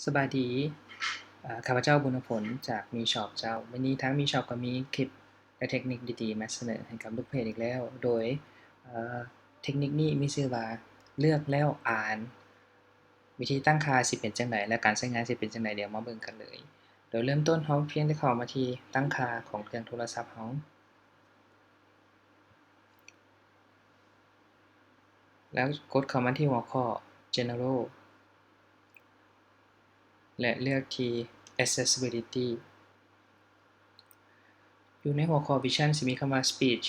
ສະບາຍດີ ເອີ່ ຂ້າພະເຈົ້າ ບຸນນະພົນ ຈາກ MeShop ເຈົ້າ. ມື້ນີ້ທາງ MeShop ກໍມີຄລິບ ແລະ ເທັກນິກດີໆ ມາສະເໜີໃຫ້ກັບລູກເພຈອີກແລ້ວ ໂດຍ ເອີ່ ເທັກນິກນີ້ມີຊື່ວ່າ ເລືອກແລ້ວອ່ານ. ວິທີຕັ້ງຄ່າຊິເປັນຈັ່ງໃດ ແລະ ການໃຊ້ງານຊິເປັນຈັ່ງໃດ ດຽວມາເບິ່ງກັນເລີຍ. ໂດຍເລີ່ມຕົ້ນເຮົາພຽງແຕ່ເຂົ້າມາທີ່ຕັ້ງຄ່າຂອງເຄື່ອງໂທລະສັບເຮົາ ແລ້ວກົດເຂົ້າມາທີ່ຫົວຂໍ້ General ແລະ ເລືອກທີ່ Accessibility. ຢູ່ໃນຫົວຂໍ້ Vision ຊິມີຄຳວ່າ Speech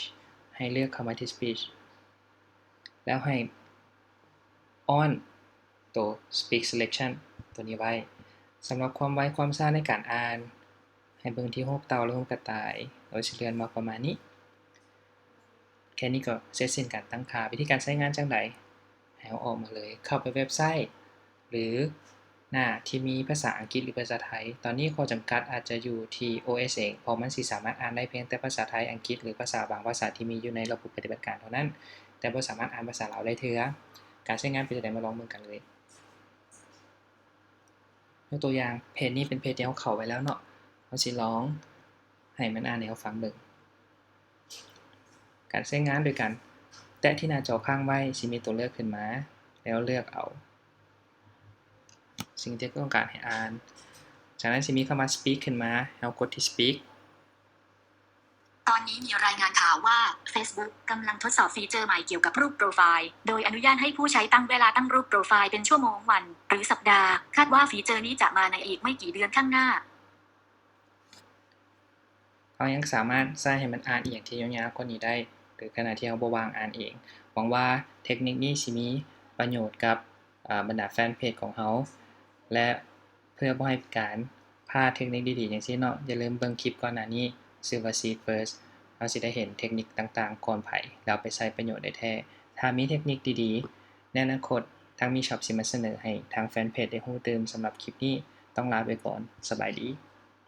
ໃຫ້ເລືອກເຂົ້າມາທີ່ Speech ແລ້ວໃຫ້ on ໂຕ Speech Selection ໂຕນີ້ໄວ້. ສຳລັບຄວາມໄວຄວາມຊ້າໃນການອ່ານ ໃຫ້ເບິ່ງທີ່ຮູບເຕົ່າ ແລະ ຮູບກະຕ່າຍ. ເຮົາຊິເລື່ອນມາປະມານນີ້. ແຄ່ນີ້ກໍເສັດສິ້ນການຕັ້ງຄ່າ. ວິທີການໃຊ້ງານຈັ່ງໃດ? ໃຫ້ເຮົາອອກມາເລີຍ ເຂົ້າໄປເວັບໄຊ ຫຼື ໜ້າທີ່ມີພາສາອັງກິດ ຫຼື ພາສາໄທ. ຕອນນີ້ຂໍ້ຈຳກັດອາດຈະຢູ່ທີ່ ໂອເອສ ເອງ ເພາະມັນຊິສາມາດອ່ານໄດ້ພຽງແຕ່ພາສາໄທ, ອັງກິດ ຫຼື ພາສາບາງພາສາທີ່ມີຢູ່ໃນລະບົບປະຕິບັດການເທົ່ານັ້ນ, ແຕ່ບໍ່ສາມາດອ່ານພາສາລາວໄດ້ເທື່ອ. ການໃຊ້ງານເປັນຈັ່ງໃດ ມາລອງເບິ່ງກັນເລີຍ. ຍົກຕົວຢ່າງ ເພຈນີ້ເປັນເພຈທີ່ເຮົາເຂົ້າໄວ້ແລ້ວເນາະ, ເຮົາຊິລອງໃຫ້ມັນອ່ານໃຫ້ເຮົາຟັງເບິ່ງ. ການໃຊ້ງານໂດຍການແຕະທີ່ໜ້າຈໍຄ້າງໄວ້ ຊິມີຕົວເລືອກຂຶ້ນມາ ແລ້ວເລືອກເອົາສິ່ງທີ່ຕ້ອງການໃຫ້ອ່ານ. ຈາກນັ້ນຊິມີຄຳວ່າ Speak ຂຶ້ນມາ, ໃຫ້ເຮົາກົດທີ່ Speak. ຕອນนี้มีรายงานข่าวว่า Facebook กำลังทดสอบฟีเจอร์ใหม่เกี่ยวกับรูปโปรไฟล์ โดยอนุญาตให้ผู้ใช้ตั้งเวลาตั้งรูปโปรไฟล์เป็นชั่วโมง วัน หรือสัปดาห์ คาดว่าฟีเจอร์นี้จะมาในอีกไม่กี่เดือนข้างหน้า. ເຮົາຍັງສາມາດໃຊ້ໃຫ້ມັນອ່ານອີ່ຫຍັງທີ່ຍາວໆກວ່ານີ້ໄດ້ ຫຼື ຂະນະທີ່ເຮົາບໍ່ວ່າງອ່ານເອງ. ຫວັງວ່າເທັກນິກນີ້ຊິມີປະໂຫຍດກັບ ອາ ບັນດາແຟນເພຈຂອງເຮົາ ແລະ ເພື່ອບໍ່ໃຫ້ເປັນການພາດເທັກນິກດີໆຈັ່ງຊີ້ເນາະ, ຢ່າລືມເບິ່ງຄລິບກ່ອນໜ້ານີ້ ຊື່ວ່າ Seed First. ເຮົາຊິໄດ້ເຫັນເທັກນິກຕ່າງໆກ່ອນໃຜ ແລ້ວເອົາໄປໃຊ້ປະໂຫຍດໄດ້ແທ້. ຖ້າມີເທັກນິກດີໆ ໃນອະນາຄົດ ທາງ MeShop ຊິມາສະເໜີໃຫ້ທາງແຟນເພຈໄດ້ຮູ້ຕື່ມ. ສຳລັບຄລິບນີ້ ຕ້ອງລາໄປກ່ອນ. ສະບາຍດີ.